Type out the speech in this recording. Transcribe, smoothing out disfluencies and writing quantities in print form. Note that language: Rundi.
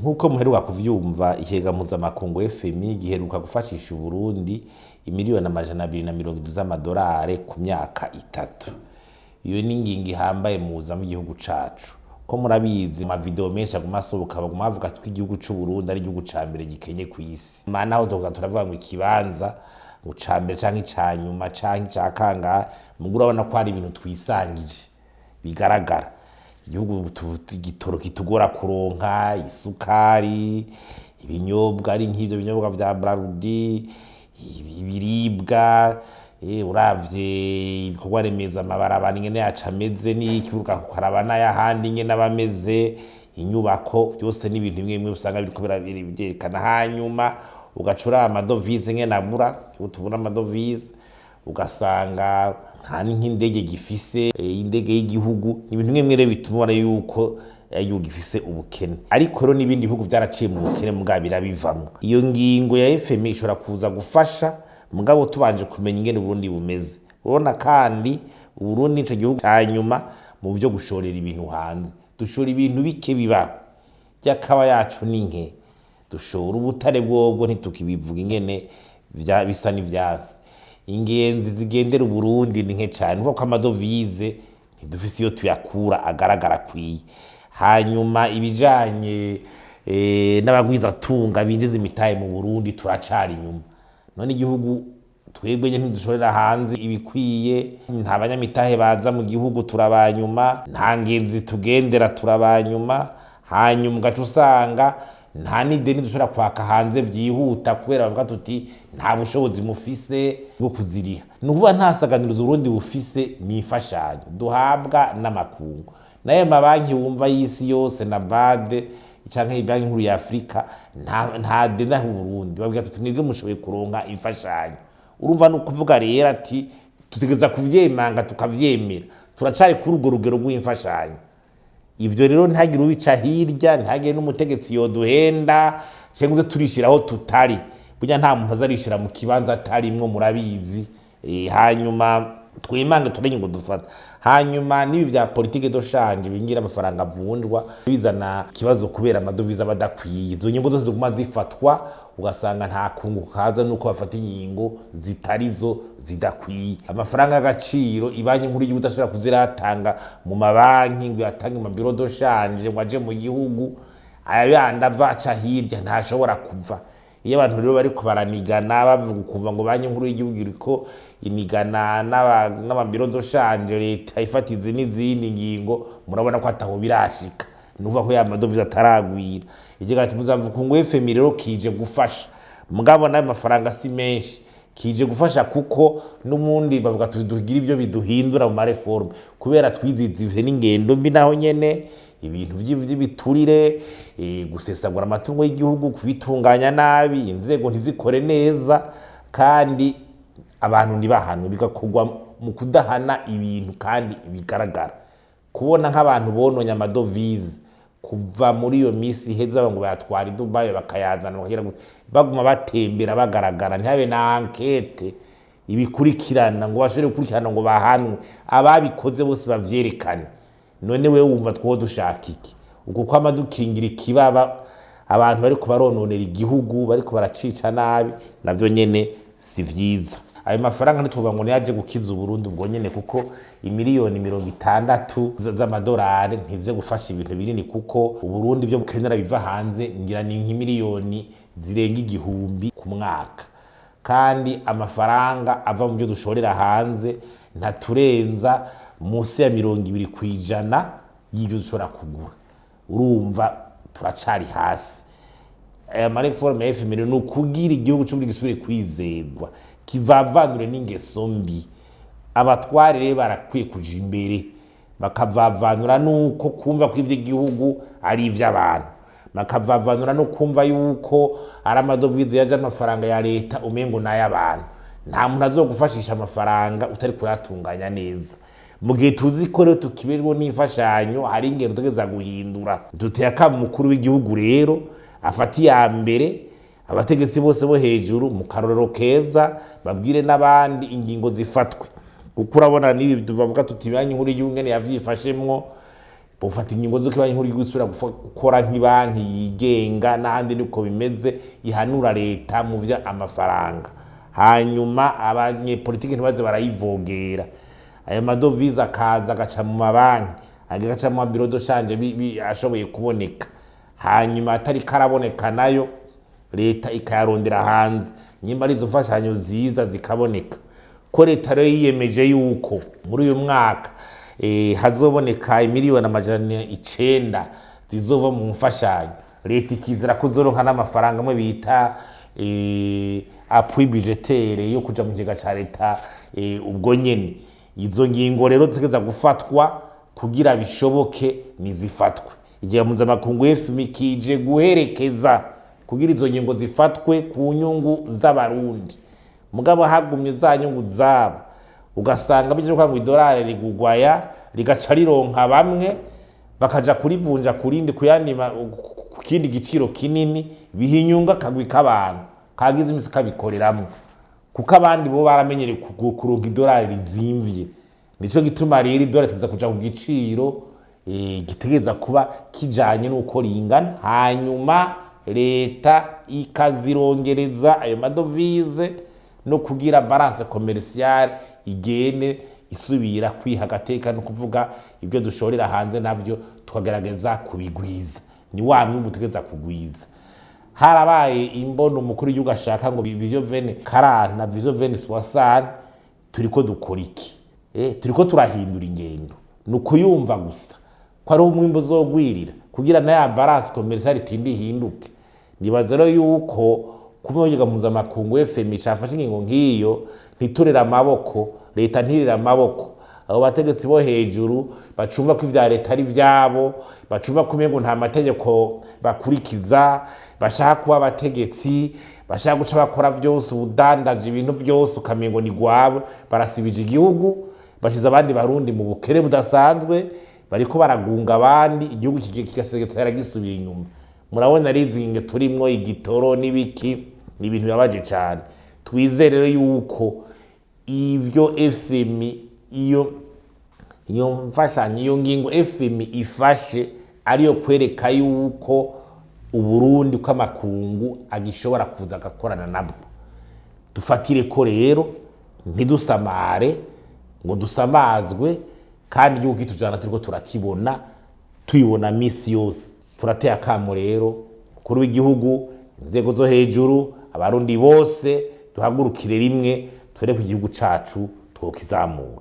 Nk'uko muheruka kuvyumva, ikigega mpuzamakungu FMI giheruka gufashisha Uburundi imiliyoni 270 z'amadolari ku myaka 3. Iyo ni ingingo ihambaye mu buzima bw'igihugu cacu. Ko murabizi, amavideo menshi aguma asohoka, baguma bavuga ko igihugu c'Uburundi ari igihugu ca mbere gikenye kw'isi. Mana, aho tuvuga, turavuga ngo ikibanza ngo ca mbere canke ica nyuma canke ica kangahe, mugo urabona ko hari ibintu twisangije bigaragara. Igihugu igitoro kitugora kuronka, isukari, ibinyobwa, ari nk'ivyo binyobwa vya Brarudi, ibiribwa, uravye ibikorwa remezo, amabarabara ingene yacu ameze n'iki, ukaraba n'ayahandi ingene aba ameze, inyubako, byose ni ibintu bimwe bimwe usanga biriko bivyerekana. Hanyuma ugaca uraba amadovize ingene abura, tubura amadovize, ugasanga nta nk'indege gifise, indege y'igihugu. Ni ibintu bimwe rero bituma ubona yuko igihugu gifise ubukene. Ariko rero n'ibindi bihugu vyaraciye mu bukene, mugabo birabivamwo. Iyo ngingo ya FMI ishobora kuza gufasha, mugabo tubanje kumenya ingene Uburundi bumeze. Urabona kandi Uburundi nico gihugu ca nyuma mu vyo gushorera ibintu hanze. Dushora ibintu bike bibaho, ry'akaba yacu ni nke. Dushora ubutare, bwobwo ntitukibivuga ingene bisa n'ivyansi. Ingenzi zigendera Uburundi ni nke cane, kuko amadovize ntidufise iyo tuyakura agaragara akwiye. Hanyuma ibijanye n'abagwizatunga binjiza imitahe mu Burundi, turacari inyuma. None igihugu twebwe nyene ntidushorera hanze ibikwiye, nta banyamitahe baza mu gihugu, turabanyuma, nta ngenzi tugendera, turabanyuma. Hanyuma ugaca usanga nta n'ideni dushobora kwaka hanze vyihuta, kubera bavuga tuti nta bushobozi mufise bwo kuziriha. Ni ukuvuga nta saganirizo Uburundi bufise, ni imfashanyo duhabwa n'amakungu, n'ayo mabanki wumva y'isi yose na BAD canke Banki Nkuru ya Afurika. Nta deni aha Uburundi, babwira tuti mwebwe mushoboye kuronka imfashanyo. Urumva, ni ukuvuga rero ati tutegereza kuvyemanga, tukavyemera, turacari kuri urwo rugero rw'imfashanyo. Ivyo rero ntihagire ubica hirya, ntihagire n'umutegetsi yoduhenda cyangwa uze turishiraho tutari. Burya nta muntu azarishira mu kibanza atarimwo, murabizi. Hanyuma twimange, turenye ngo dufata. Hanyuma n'ibi vya politique de change bingira amafaranga avunjwa, bizana ikibazo kubera amadovize aba adakwiye. Izo nyungu zose ziguma zifatwa, ugasanga nta kungu kaza, nuko bafata ingingo zitarizo, zidakwiye. Amafaranga y'agaciro, ibanki nkuru y'igihugu idashobora kuziratanga mu mabanki ngo yatange mu mabiro de change ngo aje mu gihugu, aya yandi ava aca hirya, ntashobora kuva. Iyo abantu rero bariko baranigana, bavuga, ukumva ngo Banki Nkuru y'igihugu iriko inigana n'amabiro de change, leta ifata izi n'izindi ngingo, murabona ko ataho birashika. Ni ukuvuga ko ya madovize ataragwira. Ikigega mpuzamakungu FMI rero kije gufasha, mugabo n'ayo mafaranga si menshi. Kije gufasha kuko n'ubundi bavuga tuti tugira ibyo biduhindura mu ma réformes, kubera twiziziwe n'ingendo mbi, naho nyene ibintu vy'ibiturire, gusesagura amatungo y'igihugu, kubitunganya nabi, inzego ntizikore neza, kandi abantu ntibahanwe, bigakorwa mu kudahana ibintu kandi bigaragara. Kubona nk'abantu bononye amadovize kuva muri iyo misi iheza, ngo bayatwara i Dubai, bakayazana, bakagira baguma batembera bagaragara, ntihabe na enquête ibikurikirana ngo bashobore gukurikirana ngo bahanwe, ababikoze bose bavyerekane. None wewe wumva two dushaka iki? Uko kwama dukingira ikibaba abantu bariko barononera igihugu, bariko baracica nabi, navyo nyene si vyiza. Ayo mafaranga ntituvuga ngo niyaje gukiza Uburundi ubwo nyene, kuko imiliyoni 60 z'amadolari ntize gufasha ibintu binini, kuko Uburundi byo bukenera biva hanze ngira ni nk'imiliyoni zirenga 1000 ku mwaka, kandi amafaranga ava mu byo dushorera hanze ntaturenza munsi ya 20% y'ibyo dushobora kugura. Urumva turacari hasi. Aya ma réformes ya FMI ni ukugira igihugu c'Uburundi gisubire kwizegwa, kivavanure n'ingeso mbi. Abatware rero barakwiye kuja imbere, bakavavanura nuko kumva ko ivy'igihugu ari ivy'abantu, bakavavanura no kumva yuko ari amadovize yaje, amafaranga ya leta umengo n'ay'abantu. Nta muntu azogufashisha amafaranga utari kuyatunganya neza. Mu gihe tuzi ko rero tukiberwa n'imfashanyo, hari ingendo tugeza guhindura. Duteye akamo umukuru w'igihugu rero afata iya mbere, abategetsi bose bo hejuru mu karorero keza babwire n'abandi, ingingo zifatwe, kuko urabona n'ibi tubavuga tuti Banki Nkuru y'igihugu ingene yavyifashemwo. Bufata ingingo z'uko Ibanki Nkuru y'igihugu isubira gukora nk'ibanki yigenga, n'ahandi niko bimeze, ihanura leta mu vya amafaranga. Hanyuma abanyepolitiki ntibaze barayivogera. Ayo madovize akaza agaca mu mabanki, agaca mu mabiro de change ashoboye kuboneka. Hanyuma atari karaboneka nayo leta ikayarondera hanze, nyimba ari izo mfashanyo nziza zikaboneka. Ko leta rero yiyemeje yuko muri uyu mwaka hazoboneka 900 miliyoni zizova mu mfashanyo, leta ikizera kuzoronka n'amafaranga amwe bita appui budgétaire yo kuja mu kigega ca leta. Ubwo nyene izo ngingo rero zigeza gufatwa kugira bishoboke nizifatwe. Igihe mpuzamakungu FMI kije guherekeza kugira izo ngingo zifatwe ku nyungu z'Abarundi. Mugabo hagumye za nyungu zabo, ugasanga bijya ngo idolari rigugwaya, rigaca rironka bamwe bakaja kurivunja kurindi kuyandi ku kindi giciro kinini, biha inyungu akagwi k'abantu kagize imisi kabikoreramwo, kuko abandi bo baramenyereye kuronka idolari rizimvye. Nico gituma rero idolari tuza kuja ku giciro gitegereza kuba kijanye n'uko ringana, hanyuma leta ikazirongereza ayo madovize no kugira balance commerciale igende isubira kwiha agateka, no kuvuga ibyo dushorera hanze navyo tukagerageza kubigwiza. Ni wa mwimbu utegereza kugwiza. Harabaye imbono umukuru w'igihugu ashaka ngo vision 2040 na vision 2060. Turiko dukora iki? Turiko turahindura ingendo. Ni ukuyumva gusa ko ari umwimbu uzogwirira kugira na ya balance commerciale itinde ihinduke. Nibaza rero yuko kuba ikigega mpuzamakungu FMI cafashe ingingo nk'iyo, ntiturere amaboko, leta ntirere amaboko, abo bategetsi bo hejuru bacumva ko ivya leta ari vyabo, bacumva ko umengo nta mategeko bakurikiza, bashaka kuba abategetsi, bashaka guca bakora vyose, ubudandaje ibintu vyose ukamengo ni gwabo. Barasibije igihugu, bashize abandi Barundi mu bukene budasanzwe, bariko baragunga abandi, igihugu kigasigara gisubira inyuma. Murabona rizinge turimwo igitoro n'ibiki, ni ibintu bibabaje cane. Twizere rero yuko ivyo FMI, iyo mfashanyo, iyo ngingo FMI ifashe ariyo kwereka yuko Uburundi ko amakungu agishobora kuza agakorana nabwo. Dufatire ko rero ntidusamare ngo dusamazwe, kandi igihugu kitujana turiko turakibona, tuyibona misi yose. Turateye akamo rero umukuru w'igihugu, inzego zo hejuru, Abarundi bose duhagurukire rimwe twereke igihugu cacu twokizamura.